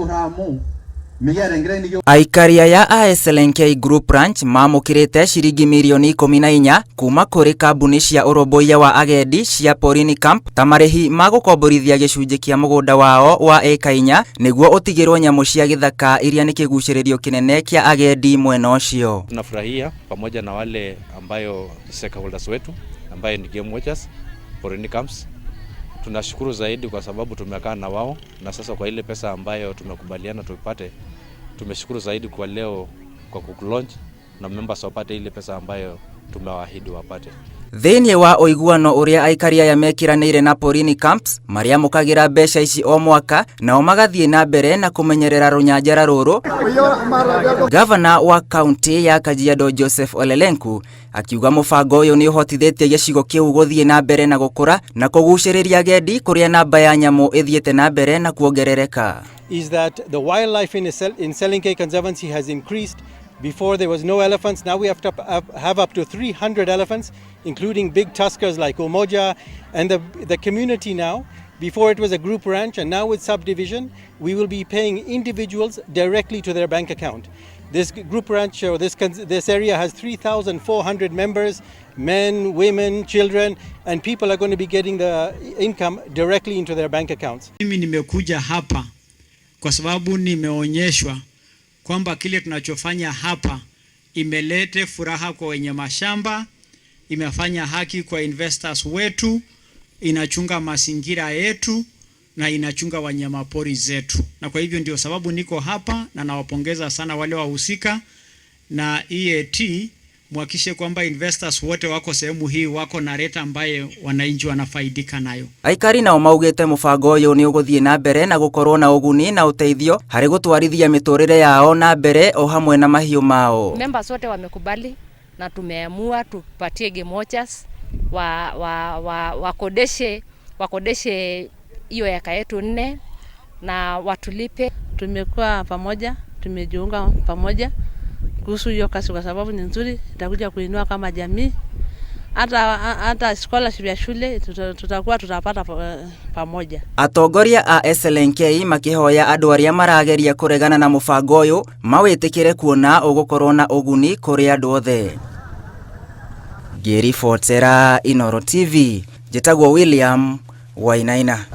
Amu mikiata enkiteng nikiok. Aikari aya a SLNK Group Ranch mamũkĩrĩte ciringi mirioni 14 kuma kũrĩ kambuni cia ũrũmbũiya wa agendi cia Porini Camp ta marĩhi ma gũkomborithia gĩcunjĩ kĩa mũgũnda wao wa ĩka 4 nĩguo ũtigĩrwo nyamũ cia gĩthaka iria nĩ kĩgucĩrĩrio kĩnene kĩa agendi mwena ũcio. Tunafurahia pamoja na wale ambayo stakeholders wetu ambayo ni Game Watchers, Porini Camps. Tunashukuru zaidi kwa sababu tumekaa na wao na sasa kwa ile pesa ambayo tumekubaliana tupate, tumeshukuru zaidi kwa leo kwa kulaunch na members wapate ile pesa ambayo tumewaahidi wapate. Thĩinĩ wa ũiguano ũrĩa aikari aya mekĩranĩire na Porini Camps marĩamũkagĩra mbeca ici o mwaka nao magathiĩ na mbere na kũmenyerera rũnyanjara rũrũ. Gavana wa kaunti ya Kajiado Joseph Ole Lenku akiuga mũbango ũyũ nĩ ũhotithĩtie gĩcigo kĩu gũthiĩ na mbere na gũkũra na kũgucĩrĩria agendi kũrĩa namba ya nyamũ ĩthiĩte na mbere na kuongerereka. Is that the wildlife in Selenkay Conservancy has increased. Before there was no elephants, now we have up to 300 elephants, including big tuskers like Umoja, and the community now. Before it was a group ranch, and now with subdivision, we will be paying individuals directly to their bank account. This group ranch, or this area has 3,400 members, men, women, children, and people are going to be getting the income directly into their bank accounts. Mimi nimekuja hapa kwa sababu nimeonyeshwa kwamba kile tunachofanya hapa imelete furaha kwa wenye mashamba, imefanya haki kwa investors wetu, inachunga mazingira yetu na inachunga wanyamapori zetu. Na kwa hivyo ndio sababu niko hapa na nawapongeza sana wale wahusika na EAT, muhakikishe kwamba investors wote wako sehemu hii wako na rate ambaye wananchi wanafaidika nayo. Aikari nao maugĩte mũbango ũyũ nĩ ũgũthiĩ na mbere na gũkorwo na ũguni na ũteithio harĩ gũtwarithia mĩtũrĩre yao na mbere o hamwe na mahiũ mao. Members wote wamekubali na tumeamua tupatie Game Watchers wa, wa, wa, wakodeshe hiyo eka yetu 4 na watulipe. Tumekuwa pamoja, tumejiunga pamoja kuhusu hiyo kazi kwa sababu ni nzuri, itakuja kuinua kama jamii. Hata scholarship ya shule tutakuwa tutapata pamoja. Atongoria a SLNK makĩhoya andũ arĩa marageria kũregana na mũbango ũyũ mawĩtĩkĩre kuona ũgũkorwo na ũguni kũrĩ andũ othe. Ngĩribotera Inooro TV, njĩtagwo William Wainaina.